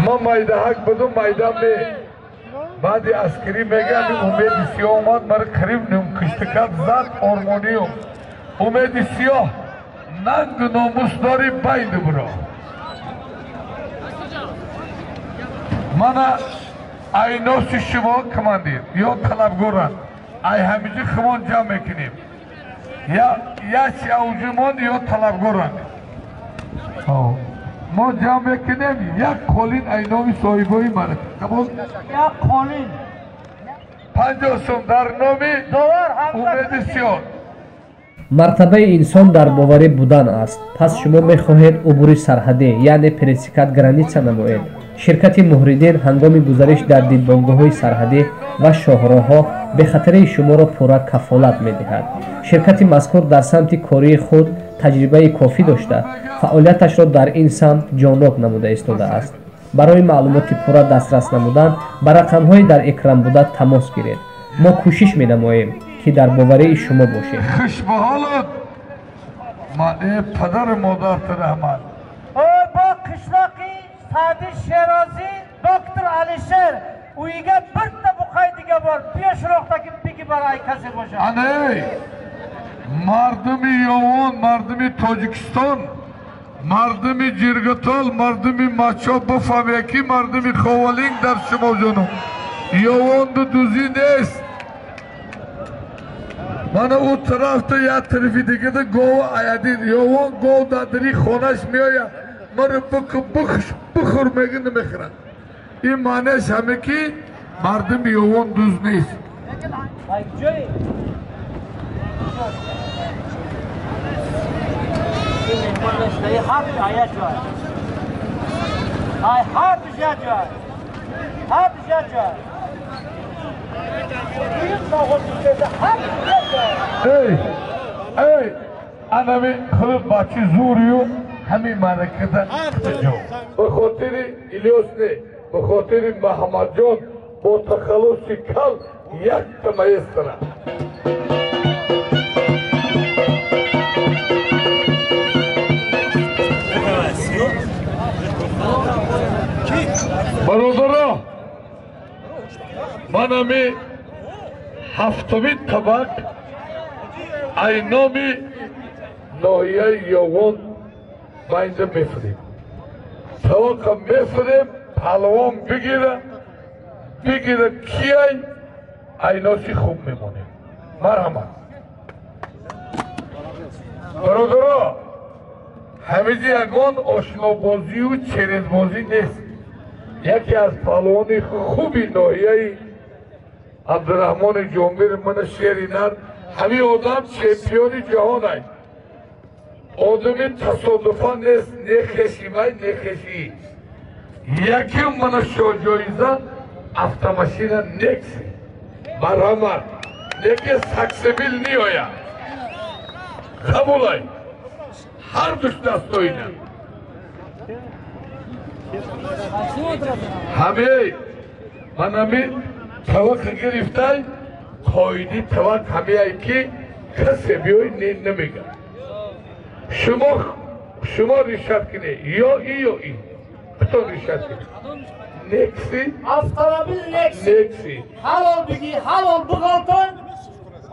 Ман майдаҳак будум, майда ме. Баъди аскарӣ мегӯям, Умеди Сиёҳ омад, мара қариб нимкушта кард, зад ормониюм. Умеди Сиёҳ, нангу номус дори, байни буро. Мана айноси шумо командир ё талабгоранд. Ай ҳамиҷи химон ҷамъ мекунем. Я сиавҷумон ё талабгоранд. Мо ҷамъ мекунем як қолин айноми соҳибои марака. Қабул? Як қолин. 50 сум дар номи Умеди Сиёҳ. Мартабаи инсон дар боварӣ будан аст. Пас шумо мехоҳед убури сарҳадӣ, яъне пересекать граница намоед. Ширкати Муҳриддин ҳангоми гузариш дар дидбонгоҳҳои сарҳадӣ ва шоҳроҳҳо бехатарии шуморо пурра кафолат медиҳад. Ширкати мазкур дар самти кории худ таҷрибаи кофӣ дошта, фаъолияташро дар ин самт ҷоннок намуда истодааст. Барои маълумоти пурра дастрас намудан ба рақамҳои дар экран буда тамос гиред. Мо кӯшиш менамоем, ки дар боварии шумо бошем. Хуш ба ҳолат, ман падару модарат раҳмат. Бо қишлоқи Саъди Шерозӣ доктор Алишер уyiga bitta buqay diga bor. Biya shuloqdagi bigi bor, ay касе бошад. Ана эй, мардуми Ёвон, мардуми Тоҷикистон, мардуми Ҷиргатол, мардуми Мачо бифаҳмед, ки мардуми Ховалинг дар шумо ҷонум. Ёвонду дузӣ нест. Мана ӯ тарафта як тарафи дигада гов аядин. Ёвон гов дар дари хонаш меояд. Мара бихӯр мега, намехӯрад. Ин маънеаш ҳаме ки мардуми Ёвон дуз нест. Эй, эй, анами худ бачи зурию ҳамин маъракада ҷо. Ба хотири Илёс не, ба хотири Маҳаммадҷон бо тахаллуси кал якта маэстро. Бародаро, ман ҳами ҳафтумин табақ айноми ноҳияи Ёвон байнда мефурем. Табақа мефурем, палвон бигира, бигира кияй, айноси хуб мемонем. Марҳамат. Бародаро, ҳамизи ягон ошнобозию черезбозӣ нест. Яке аз палвони хуби ноҳияи Абдураҳмони Ҷомир, мана шери нар, ҳамин одам чемпиони ҷаҳон ай. Одами тасодуфан нест, не хешимай, не хешӣ. Яким мана шоҳҷоиза автомашина Некси. Марҳамат. Неке саксибил ниояд. Қабулай. Ҳар душ дастоина. Ҳамей, ман ҳамин таваққа гирифтай, қоиди тавақ ҳамеай ки касе биёй не намегӯяд. Шумо решат кунед, ё и ё и. Кто решат кунед? Некси, автомобил Некси. Некси. Ҳалол бигӣ, ҳалол буғалтон,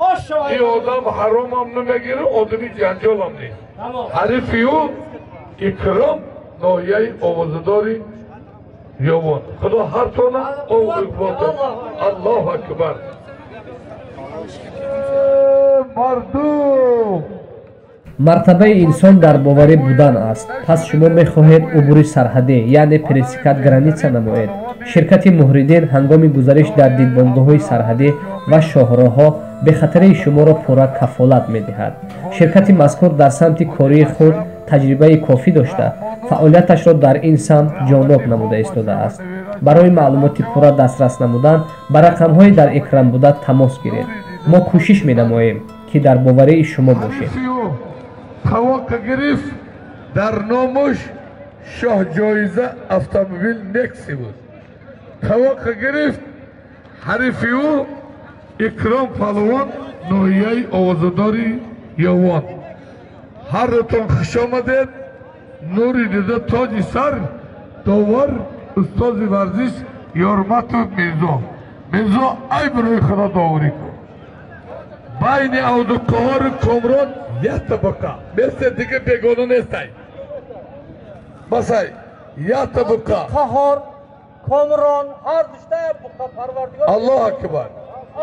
ош шавад. Ин одам ҳаромам намегирад, одами ҷанҷолам нест. Ҳарифи ӯ Икром ноҳияи овозадори Ёвон. Худо ҳартона овоз. Аллоҳу акбар. Мардум, мартабаи инсон дар боварӣ будан аст. Пас шумо мехоҳед убури сарҳадӣ, яъне пересекать граница намоед. Ширкати Муҳриддин ҳангоми гузариш дар дидбонгоҳҳои сарҳадӣ ва шоҳроҳҳо бехатарии шуморо пурра кафолат медиҳад. Ширкати мазкур дар самти кории худ таҷрибаи кофӣ дошта, фаъолияташро дар ин самт ҷоннок намуда истодааст. Барои маълумоти пурра дастрас намудан ба рақамҳои дар экран буда тамос гиред. Мо кӯшиш менамоем, ки дар боварии шумо бошем. Таваққа гирифт, дар номуш шоҳҷоиза автомобил Некси буд. Таваққа гирифт, ҳарифи ӯ Икром палвон ноҳияи овозадори Ёвон. Ҳар дутон хуш омадед. Нури дида тоҷи сар, довар устози варзиш Ёрматов Мирзо. Мирзо, ай барои Худо доварӣ кун. Байни Абдуқаҳору Комрон як табақа. Мисли дига бегона нестай. Басай, як табақа. Қаҳор, Комрон ҳар душта буқа Парвардигор. Аллоҳ акбар.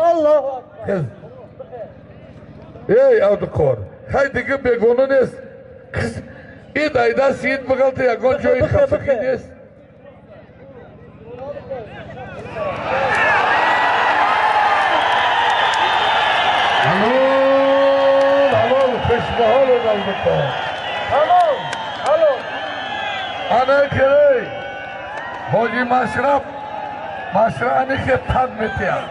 Аллоҳу акбар. Эй Абдуқаҳор, хай дига бегона нест. Ид айда сид бағалта ягон ҷои хафагӣ нест. Алло, алло, хушбаҳол Абдуқаҳор. Алло, алло. Ана керей. Ҳоҷи Машраб, Машраб ани ки тан метиҳад.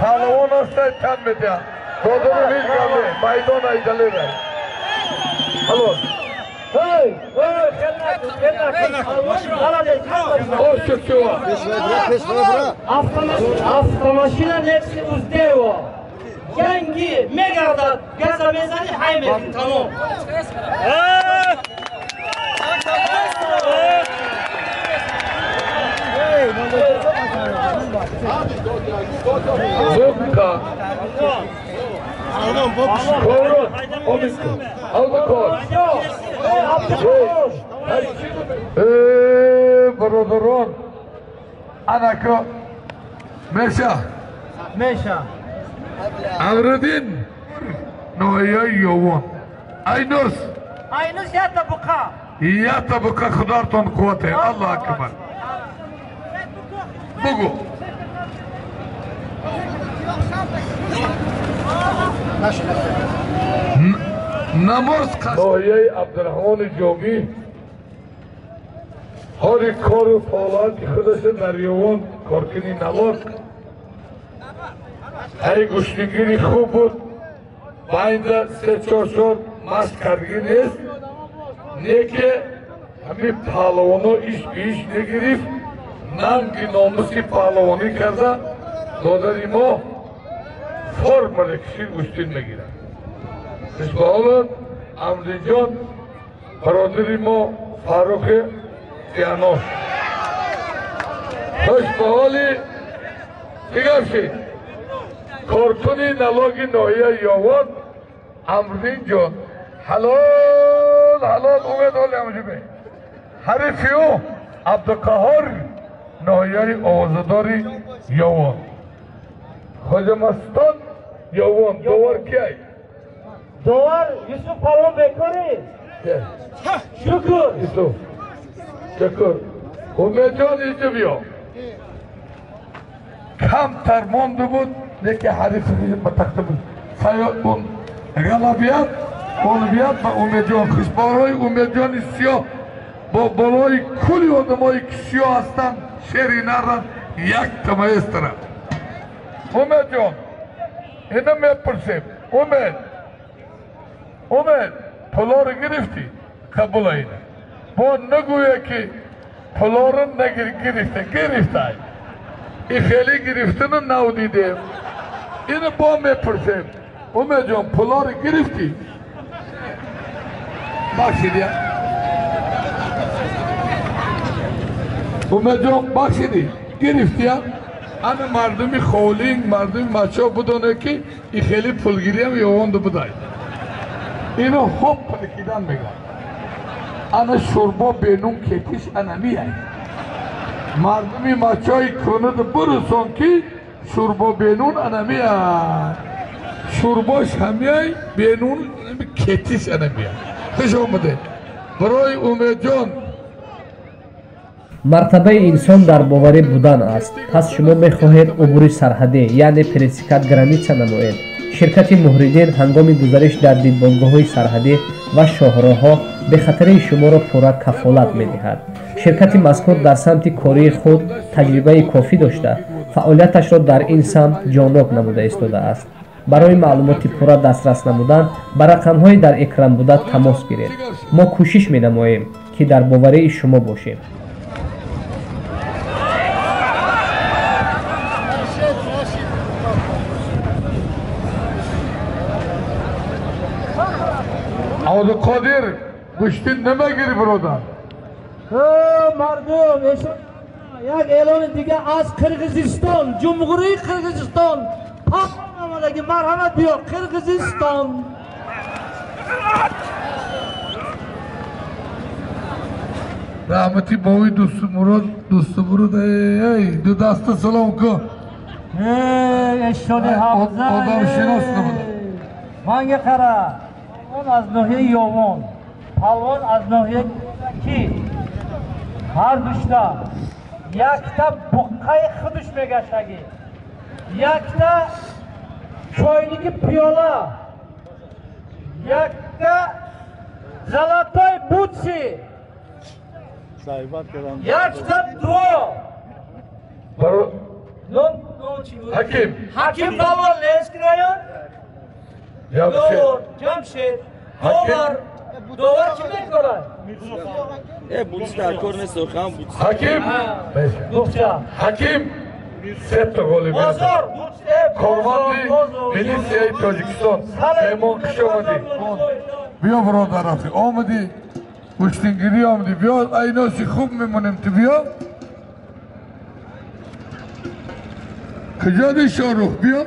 Паҳлавон ҳастай тан метиҳад. Додару ҳеҷ гап не, майдон айдалерай. Алло. Hey, hey, Автомашина Lexus Devo. Yangi мегардад, газа мезани, ҳай мекунӣ, тамом. Зубка. Комрон, Абдуқаҳор. Бародарон, анако меша. Меша. Амриддин ноҳияи Ёвон. Айнус. Айнус якта буқа. Якта буқа, Худоатон қуввате. Аллоҳ акбар. Бугу. Намоз ноҳияи Абдураҳмони Ҷомӣ ҳоли кору фаъолияти худаша дар Ёвон коркуни налог ҳари гӯштигири хуб буд. Байнда 3-4 сол машқ кардгӣ нест, неке ҳамин паҳлавоно иш ба иш негирифт, нанги номуси паҳлавонӣ карда додари мо формале киши гӯштин мегирад. Хушбаҳолон Амриддинҷон, бародари мо Фаррухи Тианош. Хушбаҳоли дигар шид коркуни налоги ноҳияи Ёвон Амриддинҷон. Ҳалол ҳалол умед ҳоли амҷибе. Ҳарифи ӯ Абдуқаҳор ноҳияи овозадори Ёвон. Хоҷамастон Ёвон. Довар киай? Довар Юсуф Палвон бекорӣ. Шукр. Юсуф. Шукр. Умедҷон инҷо биё. Камтар монда буд, лекин ҳарифи ба тахта буд. Саёд ғалабият, ғолибият ба Умедҷон. Хушбаҳорои Умедҷони сиёҳ бо болои кулли одамое ки сиёҳ ҳастанд, шери наранд, як тамаестара. Умедҷон, ина мепурсем. Умед, Умед, пулоро гирифтӣ? Қабула ина. Бо нагӯя ки пулоро нагирифта, гирифтай. И хеле гирифтана нав дидем. Ина бо мепурсем. Умедҷон, пулоро гирифтӣ? Бахшидия. Умедҷон, бахшидӣ? Гирифтия? Ана мардуми Холинг, мардуми Мачо будоне ки и хеле пулгириам Ёвонда будай. Ино хоп палкидан мегӯяд. Ана шӯрбо бенун кетиш ана мияй. Мардуми Мачои кунад бурусон ки шӯрбо бенун ана мияй. Шӯрбош ҳамияй, бенун кетиш ана мияй. Хуш омадед. Барои Умедҷон мартабаи инсон дар боварӣ будан аст. Пас шумо мехоҳед убури сарҳадӣ, яъне пересекать граница намоед. Ширкати Муҳриддин ҳангоми гузариш дар дидбонгоҳҳои сарҳадӣ ва шоҳроҳҳо бехатарии шуморо пурра кафолат медиҳад. Ширкати мазкур дар самти кории худ таҷрибаи кофӣ дошта, фаъолияташро дар ин самт ҷонок намуда истодааст. Барои маълумоти пурра дастрас намудан ба рақамҳои дар экран буда тамос гиред. Мо кӯшиш менамоем, ки дар боварии шумо бошем. Абдуқодир, гӯштин намегирӣ, бародар? Мардум, эшон Як эълони дига аз Қирғизистон, Ҷумҳурии Қирғизистон. Пап омадаги, марҳамат биё, Қирғизистон. Раҳмати бови Дӯстмурод, Дӯстмурод, эй, ду даста салом кун. Эй, эшони ҳавза. Одамшинос набуда. Манга қара. Палвон аз ноҳияи Ёвон, палвон аз ноҳияи Ки. Ҳар душта якта буққаи худуш мегаштагӣ, якта чойники пиёла, якта золотой бутси, якта дуо. Ҳаким. Ҳаким палвон Ленский район. Ҷамшед. Довар. Довар чӣ мекунад? Ҳаким. Ҳаким сета ғолибият. Корманди милисияи Тоҷикистон. Меҳмон, хуш омадӣ. Биё, бародар, рафиқ, омадӣ, гӯштингирӣ омадӣ. Биё, айноси хуб мемонем, ту биё. Куҷо ди Шоҳрух? Биё.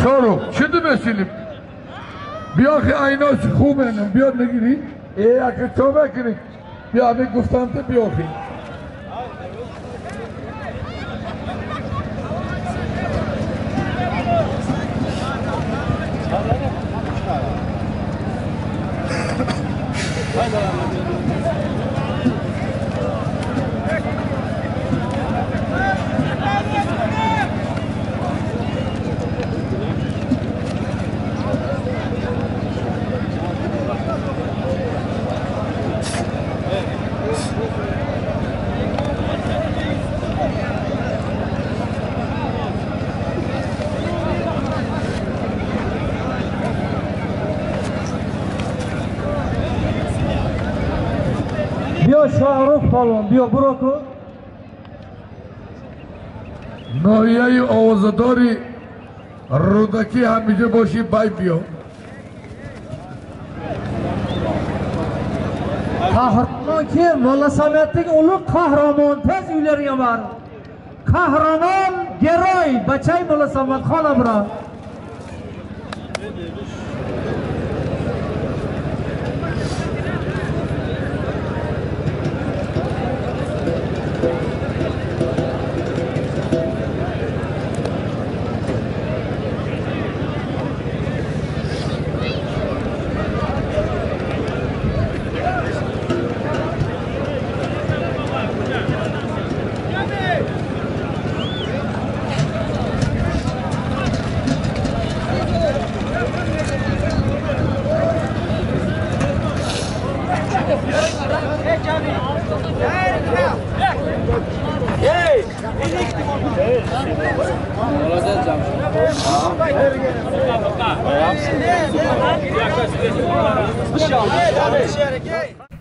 Шоҳрух, чӣ думесилим? Биё, ки айноси хуб менам, биё нагирӣ. Э, ака чо мекунӣ? Биё, ами гуфтам ту биё хи. Биё, Шоҳрух палвон, биё, буро ку. Ноҳияи овозадори Рӯдакӣ ҳамиҷа бошӣ, бай биё. Қаҳрамон ки Мулла Самиятдagi ulug' qahramon, tez uylarga bor. Qahramon, герой, бачаи Мулла Самадхон абро.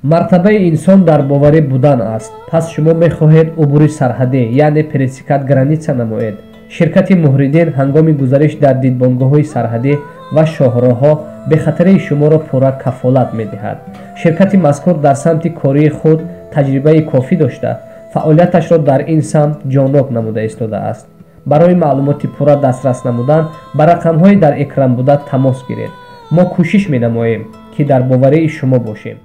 Мартабаи инсон дар боварӣ будан аст. Пас шумо мехоҳед убури сарҳадӣ, яъне пересекать граница намоед. Ширкати Муҳриддин ҳангоми гузариш дар дидбонгоҳҳои сарҳадӣ ва шоҳроҳҳо бехатарии шуморо пурра кафолат медиҳад. Ширкати мазкур дар самти кории худ таҷрибаи кофӣ дошта, фаъолияташро дар ин самт ҷоннок намуда истодааст. Барои маълумоти пурра дастрас намудан ба рақамҳои дар экран буда тамос гиред. Мо кӯшиш менамоем, ки дар боварии шумо бошем.